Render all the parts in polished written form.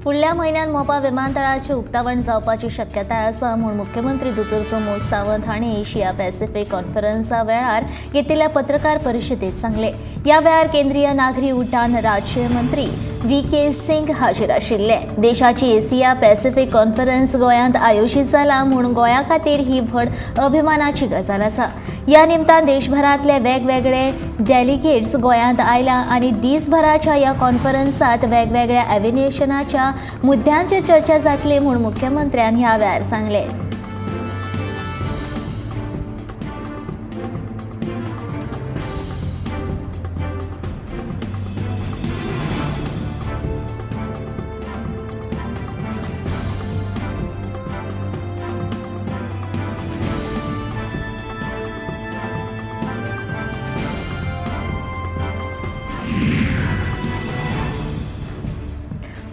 फुडल्या म्हयन्यात मोपा विमानतळाचें उक्तावण जावपाची शक्यताय आसा म्हूण मुख्यमंत्री दोतोर प्रमोद सावंत हांणी एशिया पॅसिफीक कॉन्फरन्सा वेळार घेतिल्ल्या पत्रकार परिशदेंत सांगलें. ह्या वेळार केंद्रीय नागरी उड्डाण राज्यमंत्री व्ही के सिंग हाजीर आशिल्ले. देशाची एशिया पॅसिफीक कॉन्फरन्स गोंयांत आयोजीत जाला म्हूण गोंया खातीर ही व्हड अभिमानाची गजाल आसा. ह्या निमतान देशभरांतले वेगवेगळे डेलिगेट्स गोंयांत आयल्या आनी दिसभराच्या ह्या कॉन्फरन्सात वेगवेगळ्या एव्हिएशनाच्या मुद्द्यांचेर चर्चा जातली म्हूण मुख्यमंत्र्यान ह्या वेळार सांगलें.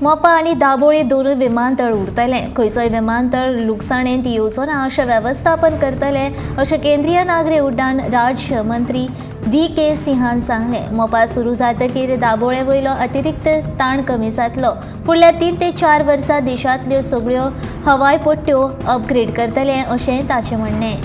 मोपा आनी दाबोळी दोनूय विमानतळ उरतले. खंयचोय विमानतळ लुकसाणेंत येवचो ना अशें वेवस्थापन करतले अशें केंद्रीय नागरी उड्डाण राज्य मंत्री व्ही के सिंहान सांगलें. मोपा सुरू जातकीर दाबोळे वयलो अतिरिक्त ताण कमी जातलो. फुडल्या 3 ते 4 वर्सां देशांतल्यो सगळ्यो हवाई पट्ट्यो अपग्रेड करतले अशें ताचें म्हणणें.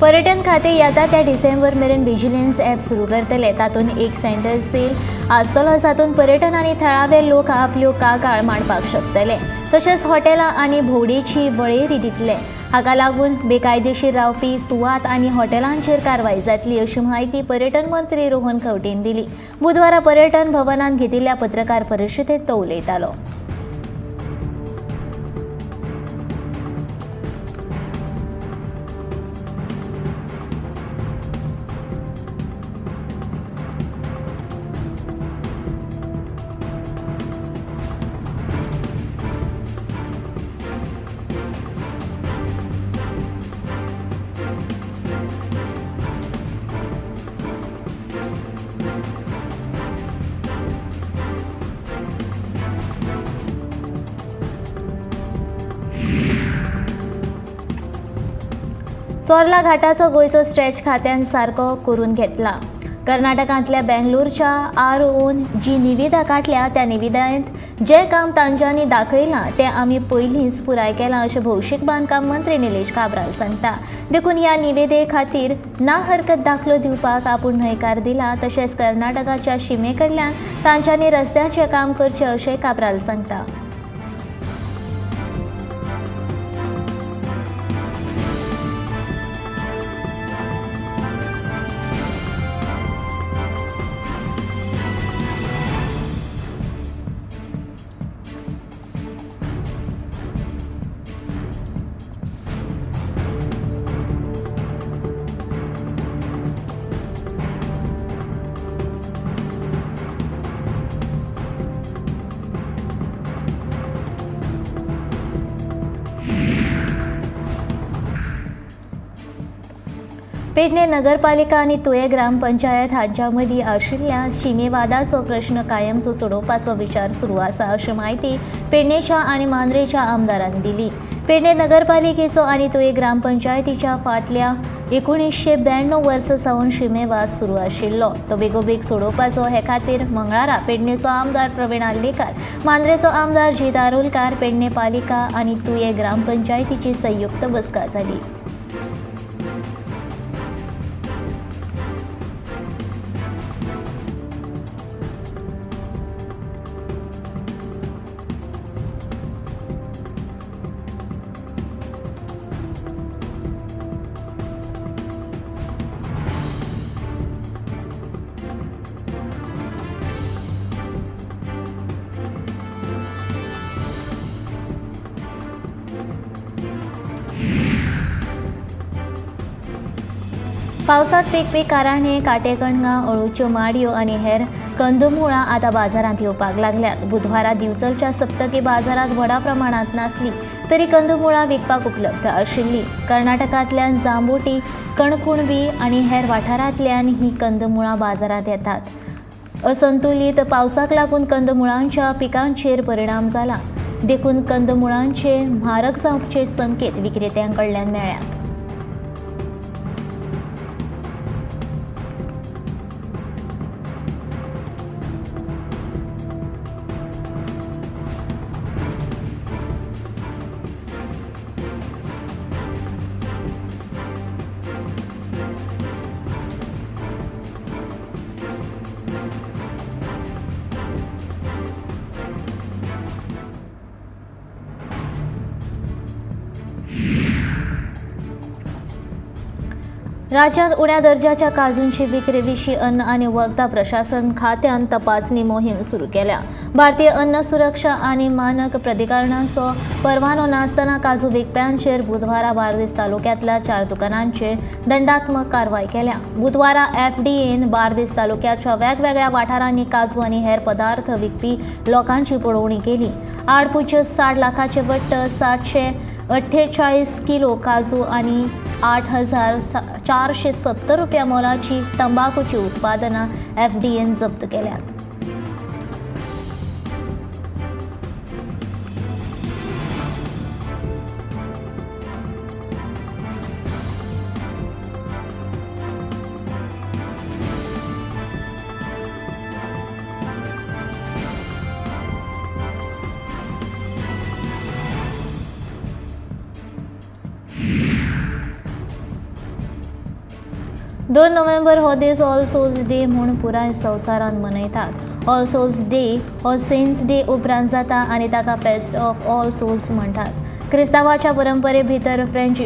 पर्यटन खातें येता त्या डिसेंबर मेरेन विजिलन्स ॲप सुरू करतले. तातूंत एक सेंटर सेल आसतलो जातूंत पर्यटन आनी थळावे लोक आपल्यो कागाळ मांडपाक शकतले. तशेंच हॉटेलां आनी भोंवडेची वळेरी दितले. हाका लागून बेकायदेशीर रावपी सुवात आनी हॉटेलांचेर कारवाय जातली अशी म्हायती पर्यटन मंत्री रोहन खंवटेन दिली. बुधवारा पर्यटन भवनांत घेतिल्ल्या पत्रकार परिशदेंत तो उलयतालो. चोर्ला घाटाचो गोंयचो स्ट्रेच खात्यान सारको करून घेतला. कर्नाटकांतल्या बेंगलोरच्या आर.ओन जी निविदा काडल्या त्या निविदेंत जें काम तांच्यांनी दाखयलां तें आमी पयलींच पुराय केलां अशें भौशीक बांदकाम मंत्री निलेश काब्राल सांगता. देखून ह्या निविदे खातीर ना हरकत दाखलो दिवपाक आपूण न्हयकार दिला. तशेंच कर्नाटकाच्या शिमे कडल्यान तांच्यांनी रस्त्याचें काम करचें अशें काब्राल सांगता. पेडणे नगरपालिका आनी तुयें ग्रामपंचायत हांच्या मदीं आशिल्ल्या शिमेवादाचो प्रश्न कायमचो सोडोवपाचो विचार सुरू आसा अशी म्हायती पेडणेच्या आनी मांद्रेच्या आमदारान दिली. पेडणे नगरपालिकेचो आनी तुयें ग्रामपंचायतीच्या फाटल्या 1992 वर्सा सावन शिमेवाद सुरू आशिल्लो. तो बेगोबेग सोडोवपाचो हे खातीर मंगळारा पेडणेचो आमदार प्रवीण आर्लेकार, मांद्रेचो आमदार जीत आरोलकार, पेडणे पालिका आनी तुयें ग्रामपंचायतीची संयुक्त बसका जाली. पावसांत पिकपी काराणे, काटेकणगां, अळूच्यो माडयो आनी हेर कंदमुळां आतां बाजारांत येवपाक लागल्यात. बुधवारा दिवचलच्या सप्तकी बाजारांत व्हडा प्रमाणांत नासली तरी कंदमुळां विकपाक उपलब्ध आशिल्ली. कर्नाटकांतल्यान जांबोटी, कणकुणबी आनी हेर वाठारांतल्यान ही कंदमुळां बाजारांत येतात. असंतुलीत पावसाक लागून कंदमुळांच्या पिकांचेर परिणाम जाला, देखून कंदमुळांचे म्हारग जावपाचे संकेत विक्रेत्यां कडल्यान मेळ्ळ्यात. राज्यांत उण्या दर्जाच्या काजूंची विक्री विशीं अन्न आनी वखदां प्रशासन खात्यान तपासणी मोहीम सुरू केल्या. भारतीय अन्न सुरक्षा आनी मानक प्राधिकरणाचो परवानो नासतना काजू विकप्यांचेर बुधवारा बार्देस तालुक्यांतल्या 4 दुकानांचेर दंडात्मक कारवाय केल्या. बुधवारा एफडीएन बार्देस तालुक्याच्या वेगवेगळ्या वाठारांनी काजू आनी हेर पदार्थ विकपी लोकांची पळोवणी केली. 8.60 लाखाचे वट्ट 748 किलो काजू आनी 8,470 रुपया मोलाची तंबाखूची उत्पादनां एफडीएन जप्त केल्यात. दोन नोव्हेंबर हो दीस ऑल सोल्स डे म्हूण पुराय संवसारांत मनयतात. ऑल सोल्स डे हो सेंट्स डे उपरांत जाता आनी ताका फेस्ट ऑफ ऑल सोल्स म्हणटात. क्रिस्तांवाच्या परंपरे भितर फ्रेंच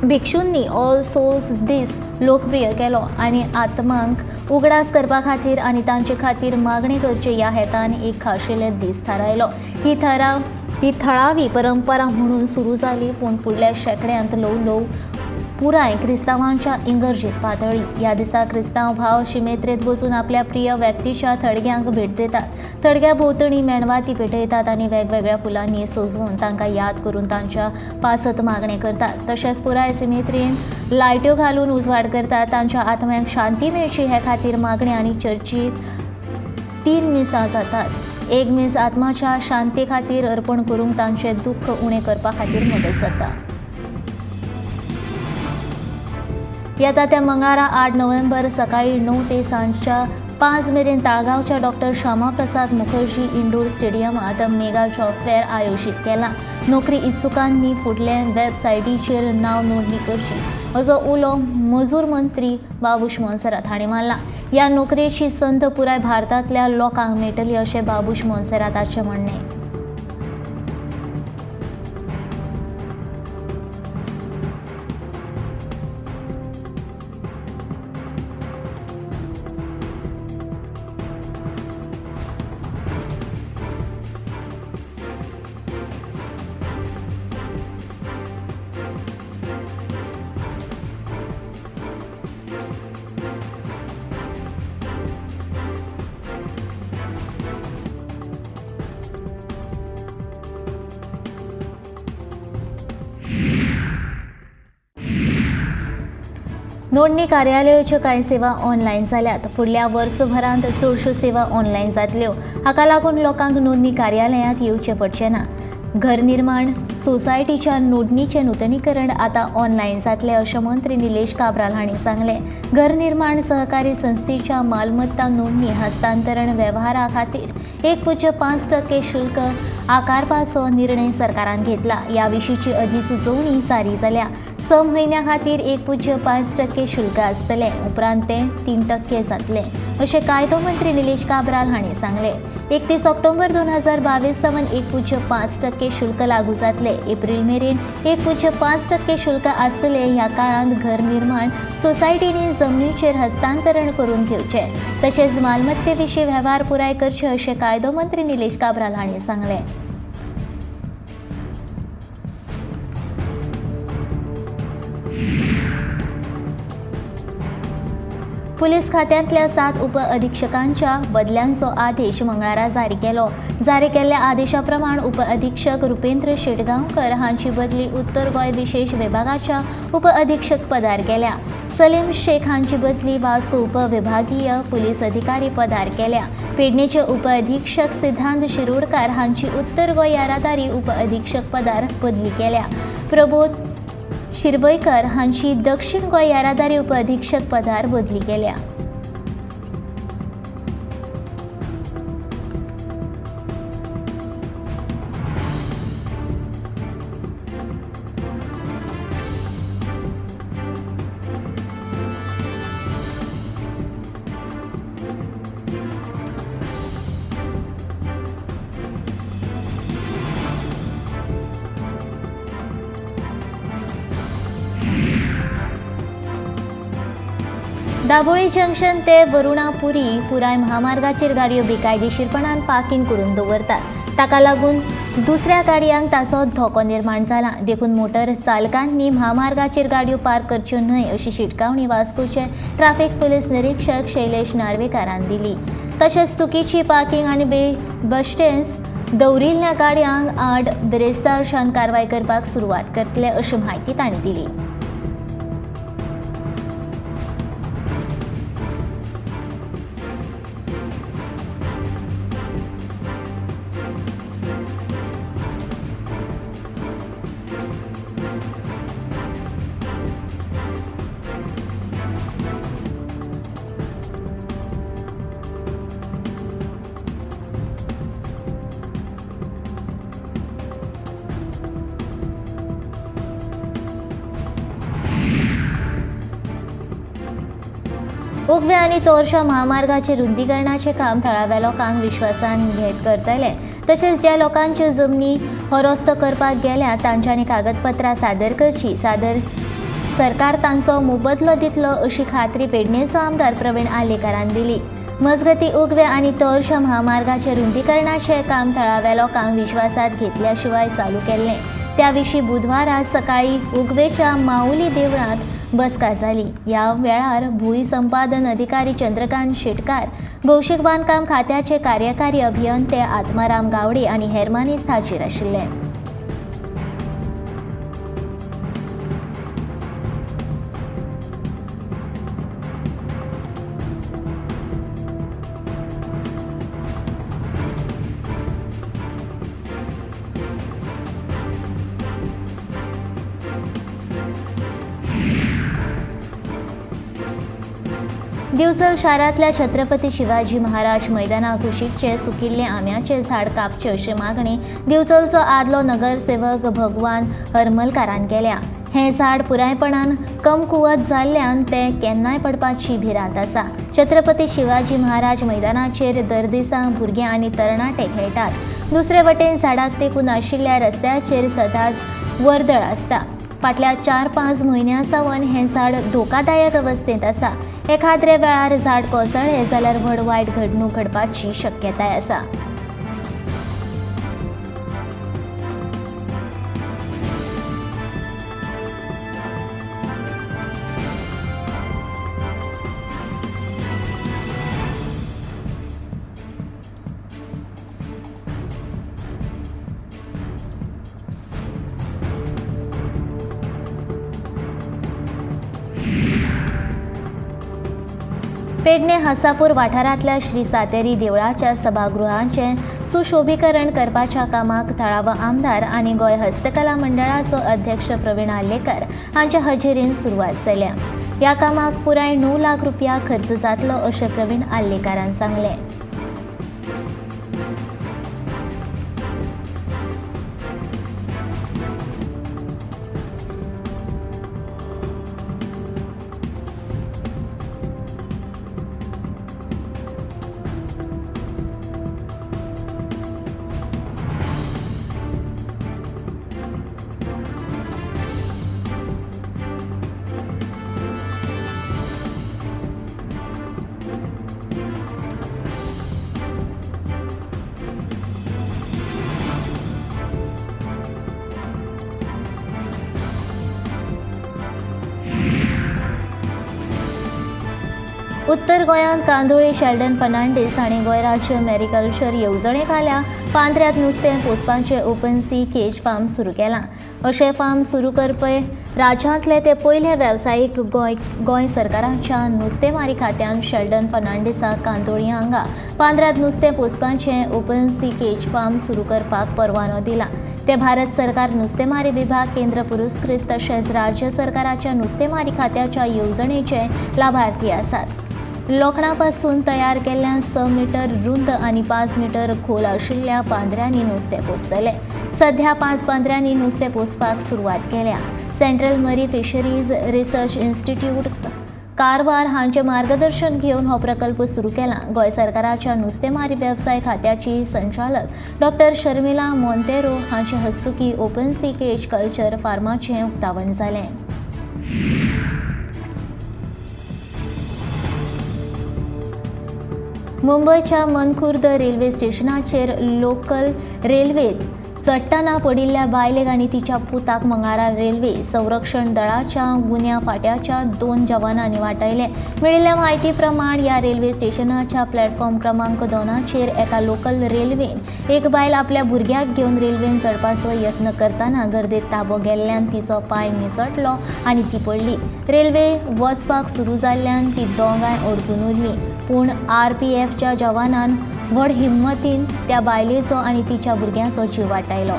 भिक्षूंनी ऑल सोल्स दीस लोकप्रिय केलो आनी आत्मांक उगडास करपा खातीर आनी तांचे खातीर मागणी करचे ह्या हेतान एक खाशेले दीस थारायलो. ही थळावी परंपरा म्हणून सुरू जाली, पूण फुडल्या शेंकड्यांत ल्हव ल्हव पुराय क्रिस्तांवांच्या इंगर्जेत पातळ्ळी. ह्या दिसा क्रिस्तांव भाव शिमेत्रेंत वचून आपल्या प्रिय व्यक्तीच्या थडग्यांक भेट दितात. थडग्या भोंवतणी मेणवाती पेटयतात आनी वेगवेगळ्या फुलांनी सजोवन तांकां याद करून तांच्या पासत मागणें करतात. तशेंच पुराय सिमेत्रेन लायट्यो घालून उजवाड करतात. तांच्या आत्म्यांक शांती मेळची हे खातीर मागणें आनी चर्चीत 3 मिसां जातात. एक मीस आत्माच्या शांती खातीर अर्पण करूंक तांचें दुख्ख उणें करपा खातीर मदत जाता. येता त्या मंगळारा 8 नोव्हेंबर सकाळी 9 ते सांजच्या 5 मेरेन ताळगांवच्या डॉक्टर श्यामाप्रसाद मुखर्जी इंडोर स्टेडियमांत मेगा जॉब फेअर आयोजीत केला. नोकरी इत्सुकांनी फुडले वेबसायटीचेर नांव नोंदणी करची असो उलो मजूर मंत्री बाबूश मोन्सेरात हांणी मारला. ह्या नोकरेची संद पुराय भारतांतल्या लोकांक मेळटली अशें बाबूश मोन्सेराताचें म्हणणें. नोंदणी कार्यालयाच्यो कांय सेवा ऑनलायन जाल्यात. फुडल्या वर्सभरांत चडश्यो सेवा ऑनलायन जातल्यो. हाका लागून लोकांक नोंदणी कार्यालयांत येवचें पडचें ना. घर निर्माण सोसायटीच्या नोंदणीचें नुतनीकरण आतां ऑनलायन जातलें अशें मंत्री निलेश काब्राल हांणी सांगलें. घर निर्माण सहकारी संस्थेच्या मालमत्ता नोंदणी हस्तांतरण वेव्हारा खातीर 1.5% शुल्क आकारपाचो निर्णय सरकारान घेतला. ह्या विशींची अधिसुचोवणी जारी जाल्या. 6 म्हयन्यां खातीर 1.5% शुल्क आसतलें, उपरांत तें 3% जातलें अशें कायदो मंत्री निलेश काब्राल हांणी सांगलें. 31 ऑक्टोबर 2022 सावन 1.5% शुल्क लागू जातलें. एप्रील मेरेन 1.5% शुल्क आसतलें. ह्या काळांत घर निर्माण सोसायटींनी जमनीचेर हस्तांतरण करून घेवचें तशेंच मालमत्ते विशीं वेव्हार पुराय करचे अशें कायदो मंत्री निलेश काब्राल हांणी सांगलें. पुलीस खात्यांतल्या 7 उप अधीक्षकांच्या बदल्यांचो आदेश मंगळारा जारी केलो. जारी केल्ल्या आदेशा प्रमाण उप अधीक्षक रुपेंद्र शेटगांवकर हांची बदली उत्तर गोंय विशेष विभागाच्या उप अधीक्षक पदार केल्या. सलीम शेख हांची बदली वास्को उपविभागीय पुलीस अधिकारी पदार केल्या. पेडणेचे उप अधीक्षक सिद्धांत शिरोडकर हांची उत्तर गोंय येरादारी उप अधीक्षक पदार बदली केल्या. प्रबोध शिरवयकर हांची दक्षिण गोंय येरादारी उप अधीक्षक पदार बदली केल्या. दाबोळी जंक्शन ते वरुणापुरी पुराय महामार्गाचेर गाडयो बेकायदेशीरपणान पार्किंग करून दवरतात. ताका लागून दुसऱ्या गाडयांक ताचो धोको निर्माण जाला. देखून मोटर चालकांनी महामार्गाचेर गाडयो पार्क करच्यो न्हय अशी शिटकावणी वास्कोचे ट्राफिक पुलीस निरीक्षक शैलेश नार्वेकारान दिली. तशेंच चुकीची पार्किंग आनी बेबस्टेन्स दवरिल्ल्या गाडयांक आड बिरेस्तारच्यान कारवाय करपाक सुरवात करतले अशी म्हायती तांणी दिली. उगवे आनी तोरशा महामार्गाचे रुंदीकरणाचे काम थळाव्या लोकांक विश्वासान घेत करतले. तशेंच ज्या लोकांच्यो जमनी हो रस्तो करपाक गेल्या तांच्यांनी कागदपत्रां सादर करची, सादर सरकार तांचो मोबदलो दितलो अशी खात्री पेडणेचो आमदार प्रवीण आर्लेकारान दिली. मजगती उगवे आनी तोरशा महामार्गाचे रुंदीकरणाचे काम थळाव्या लोकांक विश्वासात घेतल्या शिवाय चालू केल्लें. त्या विशीं बुधवारा सकाळी उगवेच्या माऊली देवळांत बसका जाली. ह्या वेळार भूंय संपादन अधिकारी चंद्रकांत शेटकार, भौशीक बांदकाम खात्याचे कार्यकारी अभियंते आत्माराम गावडे आनी हेर मानेस्त हाजीर आशिल्ले. दिवचल शारांतल्या छत्रपती शिवाजी महाराज मैदाना कुशीकचे सुकिल्ले आंब्याचे झाड कापचे अशी मागणी दिवचलचो आदलो नगरसेवक भगवान हरमलकारान केल्या. हें झाड पुरायपणान कमकुवत जाल्ल्यान तें केन्नाय पडपाची भिरांत आसा. छत्रपती शिवाजी महाराज मैदानाचेर दर दिसा भुरगे आनी तरणाटे खेळटात. दुसरे वटेन झाडाक तेंकून आशिल्ल्या रस्त्याचेर सदांच वर्दळ आसता. फाटल्या 4-5 म्हयन्यां सावन हें झाड धोकादायक अवस्थेंत आसा. एखाद्रे वेळार झाड कोसळ्ळें जाल्यार व्हड वायट घडणूक घडपाची शक्यताय आसा. पेडणे हसापूर वाठारांतल्या श्री सातेरी देवळाच्या सभागृहाचें सुशोभीकरण करपाच्या कामाक थळावो आमदार आनी गोंय हस्तकला मंडळाचो अध्यक्ष प्रवीण आर्लेकर हांच्या हजेरीन सुरवात जाल्या. ह्या कामाक पुराय 9 लाख रुपया खर्च जातलो अशें प्रवीण आर्लेकारान सांगलें. उत्तर गोंयांत कांदोळे शेल्डन फर्नांडीस हांणी गोंय राज्य मॅरीकल्चर येवजणे खाला पांदऱ्यांत नुस्तें पोसपाचें ओपन सी केज फार्म सुरू केलां. अशें फार्म सुरू करपी राज्यांतले ते पयले वेवसायीक गोंय सरकाराच्या नुस्तेमारी खात्यान शेल्डन फर्नांडीसाक कांदोळी हांगा पांदऱ्यांत नुस्तें पोसपाचें ओपन सी केज फार्म सुरू करपाक परवानो दिला. ते भारत सरकार नुस्तेमारी विभाग केंद्र पुरस्कृत तशेंच राज्य सरकाराच्या नुस्तेमारी खात्याच्या येवजणेचे लाभार्थी आसात. लोखणापासून तयार केल्ल्या 6 मीटर रुंद आनी 5 मीटर खोल आशिल्ल्या पांदऱ्यांनी नुस्तें पोसतले. सध्या 5 पांदऱ्यांनी नुस्तें पोसपाक सुरवात केल्या. Central marine fisheries research institute Karwar हांचें मार्गदर्शन घेवन हो प्रकल्प सुरू केला. गोंय सरकाराच्या नुस्तेमारी वेवसाय खात्याची संचालक डॉक्टर शर्मिला मोंतेरो हांचे हस्तुकीं ओपन सी केज कल्चर फार्माचें उक्तावण जालें. मुंबयच्या मनखुर्द रेल्वे स्टेशनाचेर लोकल रेल्वेत चडटना पडिल्ल्या बायलेक आनी तिच्या पुताक मंगळारा रेल्वे संरक्षण दळाच्या गुन्या फांट्याच्या 2 जवानांनी वाटायले. मेळिल्ल्या म्हायती प्रमाण ह्या रेल्वे स्टेशनाच्या प्लॅटफॉर्म क्रमांक 2चेर एका लोकल रेल्वेन एक बायल आपल्या भुरग्याक घेवन रेल्वेन चडपाचो यत्न करतना गर्देत ताबो गेल्ल्यान तिचो पांय निसटलो आनी ती पडली. रेल्वे वचपाक सुरू जाल्ल्यान ती दोगांय अडकून उरली, पूण आरपीएफच्या जवानान व्हड हिम्मतीन त्या बायलेचो आनी तिच्या भुरग्यांचो जीव वाटायलो.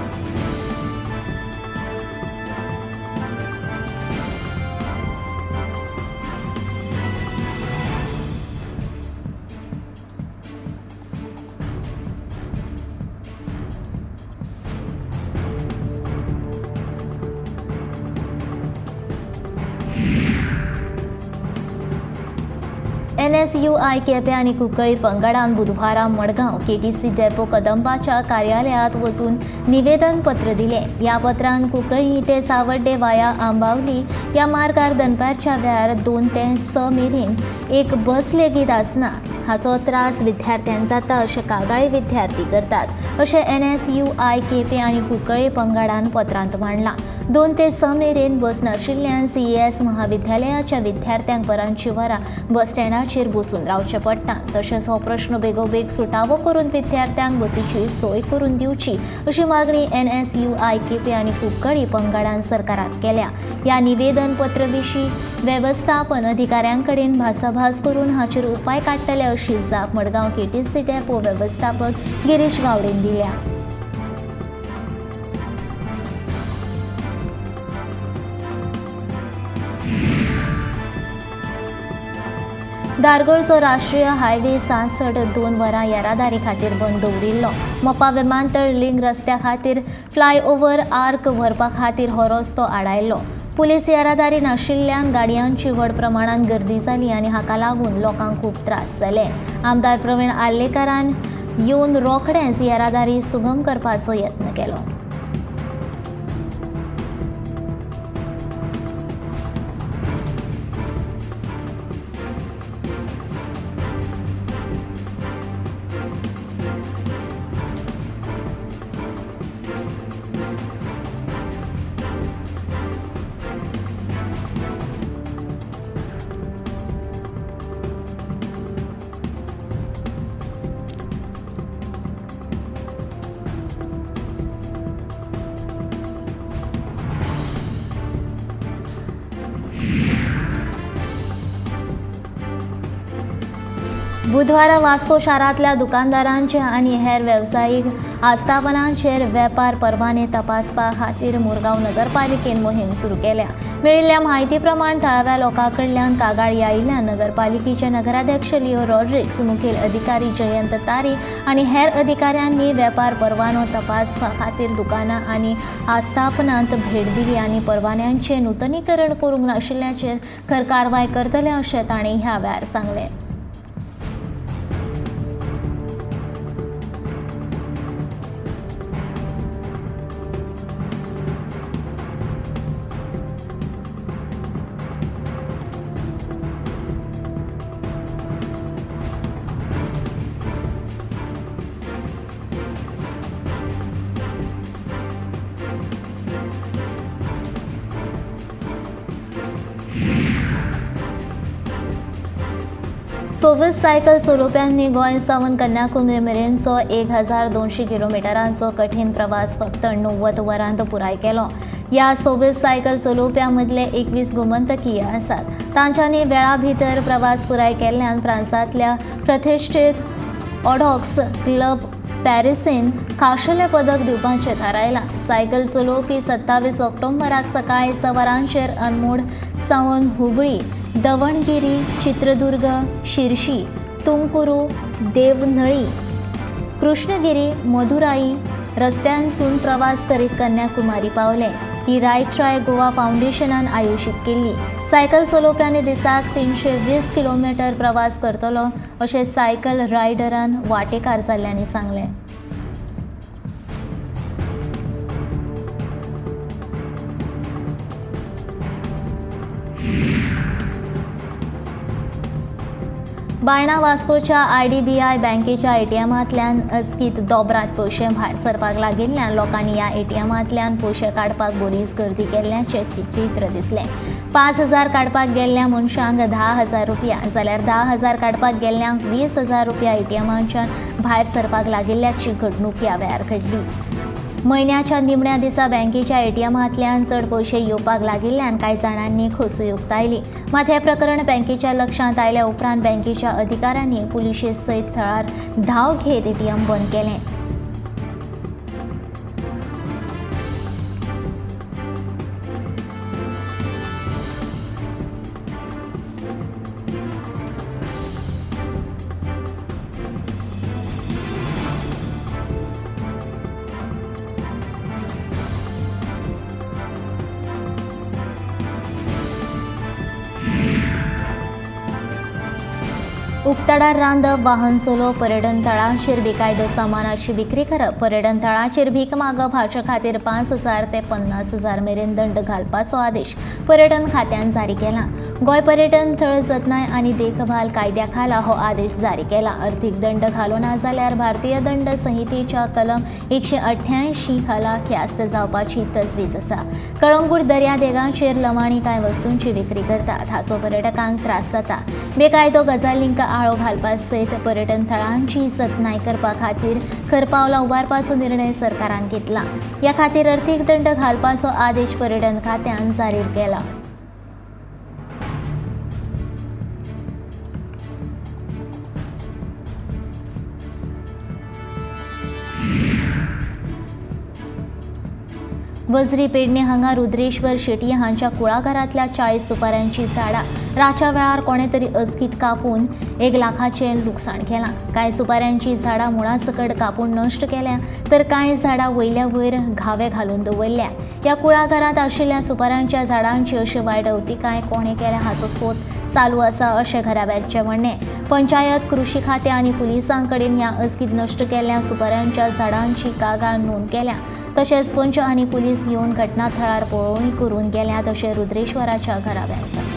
एनएसयूआय केपें आनी कुंकळी पंगडान बुधवारा मडगांव केटीसी डेपो कदंबाच्या कार्यालयांत वचून निवेदन पत्र दिलें. ह्या पत्रान कुंकळी ते सावड्डे वाया आंबावली ह्या मार्गार दनपारच्या वेळार 2 ते 6 मेरेन एक बस लेगीत आसना, हाचो त्रास विद्यार्थ्यांक जाता अशें कागाळी विद्यार्थी करतात अशें एनएसयूआय केपें आनी कुंकळी पंगडान पत्रांत मांडलां. 2 ते 6 मेरेन बस नाशिल्ल्यान सीईएस महाविद्यालयाच्या विद्यार्थ्यांक वरांची वरां बस स्टँडाचेर बसून रावचें पडटा. तशेंच हो प्रश्न बेगोबेग सुटावो करून विद्यार्थ्यांक बसीची सोय करून दिवची अशी मागणी एनएसयूआय केपें आनी कुंकळी पंगडान सरकाराक केल्या. ह्या निवेदन पत्र विशीं वेवस्थापन अधिकाऱ्यां कडेन भासाभास करून हाचेर उपाय काडटले अशी जाप मडगांव केटीसी डेपो वेवस्थापक गिरीश गावडेन दिल्या. धारगळचो राष्ट्रीय हायवे 66 2 वरां येरादारी खातीर बंद दवरिल्लो. मोपा विमानतळ लिंग रस्त्या खातीर फ्लायओव्हर आर्क व्हरपा खातीर हो रस्तो आडायल्लो. पुलीस येरादारी नाशिल्ल्यान गाडयांची व्हड प्रमाणांत गर्दी जाली आनी हाका लागून लोकांक खूब त्रास जाले. आमदार प्रवीण आर्लेकारान येवन रोखडेंच येरादारी सुगम करपाचो यत्न केलो. बुधवारा वास्को शारांतल्या दुकानदारांचे आनी हेर वेवसायीक आस्थापनांचेर वेपार परवाने तपासपा खातीर मुरगांव नगरपालिकेन मोहीम सुरू केल्या. मेळिल्ल्या म्हायती प्रमाण थळाव्या लोकां कडल्यान कागाळी आयिल्ल्यान नगरपालिकेचे नगराध्यक्ष लिओ रॉड्रिक्स, मुखेल अधिकारी जयंत तारी आनी हेर अधिकाऱ्यांनी वेपार परवानो तपासपा खातीर दुकानां आनी आस्थापनांत भेट दिली आनी परवान्यांचें नुतनीकरण करूंक नाशिल्ल्याचेर खर कारवाय करतले अशें तांणी ह्या वेळार सांगलें. 26 सायकल चलोवप्यांनी गोंय सावन कन्याकुमारी मेरेनचो 1200 किलोमिटरांचो कठीण प्रवास फक्त 90 वरांत पुराय केलो. ह्या 26 सायकल चलोवप्यां मदले 21 गोमंतकीय आसात. तांच्यांनी वेळा भितर प्रवास पुराय केल्ल्यान फ्रांसांतल्या प्रतिश्ठीत ऑडॉक्स क्लब पॅरिसीन खाशेलें पदक दिवपाचें थारायलां. सायकल चलोवपी 27 ऑक्टोबराक सकाळीं 6 वरांचेर अनमोड सावन हुबळी, दवणगिरी, चित्रदुर्ग, शिरशी, तुमकुरू, देवनळी, कृष्णगिरी, मदुराई रस्त्यांसून प्रवास करीत कन्याकुमारी पावले. ही रायड ट्राय गोवा फावंडेशनान आयोजीत केल्ली. सायकल चलोवप्यांनी दिसाक 320 किलोमिटर प्रवास करतलो अशें सायकल रायडरान वाटेकार जाल्ल्यांनी सांगलें. बायणा वास्कोच्या IDBI बँकेच्या एटीएमांतल्यान अचकीत दोबरात पयशे भायर सरपाक लागिल्ल्यान लोकांनी ह्या एटीएमांतल्यान पयशे काडपाक बरीच गर्दी केल्ल्याचें चित्र दिसलें. 5,000 काडपाक गेल्ल्या मनशांक 10,000 रुपया जाल्यार 10,000 काडपाक गेल्ल्यांक 20,000 रुपया एटीएमांच्यान भायर सरपाक लागिल्ल्याची घडणूक ह्या वेळार घडली. म्हयन्याच्या निमण्या दिसा बँकेच्या एटीएमांतल्यान चड पयशे येवपाक लागिल्ल्यान कांय जाणांनी खोसूय उक्तायली. मात हें प्रकरण बँकेच्या लक्षांत आयल्या उपरांत बँकेच्या अधिकाऱ्यांनी पुलिशे सयत थळार धांव घेत एटीएम बंद केलें. उक्ताडार रांदप, वाहन चलोवप, पर्यटन थळांचेर बेकायदो सामानाची विक्री करप, पर्यटन थळाचेर भीक मागप हाचे खातीर 5,000 ते 50,000 मेरेन दंड घालपाचो आदेश पर्यटन खात्यान जारी केला. गोंय पर्यटन थळ जतनाय आनी देखभाल कायद्या खाला हो आदेश जारी केला. अर्थीक दंड घालो ना जाल्यार भारतीय दंड संहितेच्या कलम 188 खाला ख्यास्त जावपाची तजवीज आसा. कळंगूट दर्यादेगांचेर लवाणी कांय वस्तूंची विक्री करतात, हाचो पर्यटकांक त्रास जाता. बेकायदो गजालींक आळो घालपा सयत पर्यटन थळांची जतनाय करपा खातीर खर पावलां उबारपाचो निर्णय सरकारान घेतला. ह्या खातीर अर्थीक दंड घालपाचो आदेश पर्यटन खात्यान जारी केला. वजरी पेडणे हांगा रुद्रेश्वर शेटी हांच्या कुळागरांतल्या 40 सुपाऱ्यांची झाडां रातच्या वेळार कोणे तरी अचकीत कापून 1 लाखाचें लुकसाण केलां. कांय सुपाऱ्यांची झाडां मुळा सकट कापून नश्ट केल्या तर कांय झाडां वयल्या वयर घावे घालून दवरल्या. ह्या कुळागरांत आशिल्ल्या सुपाऱ्यांच्या झाडांची अशी वायट अवतिकाय कोणे केल्या हाचो सोद चालू आसा अशें घराब्यांचें म्हणणें. पंचायत, कृशी खातें आनी पुलिसां कडेन ह्या अचकीत नश्ट केल्ल्या सुपाऱ्यांच्या झाडांची कागाळ नोंद केल्या. तशेंच पंच आनी पुलीस येवन घटना थळार पळोवणी करून गेल्यात अशें रुद्रेश्वराच्या घराब्यान सांगलें.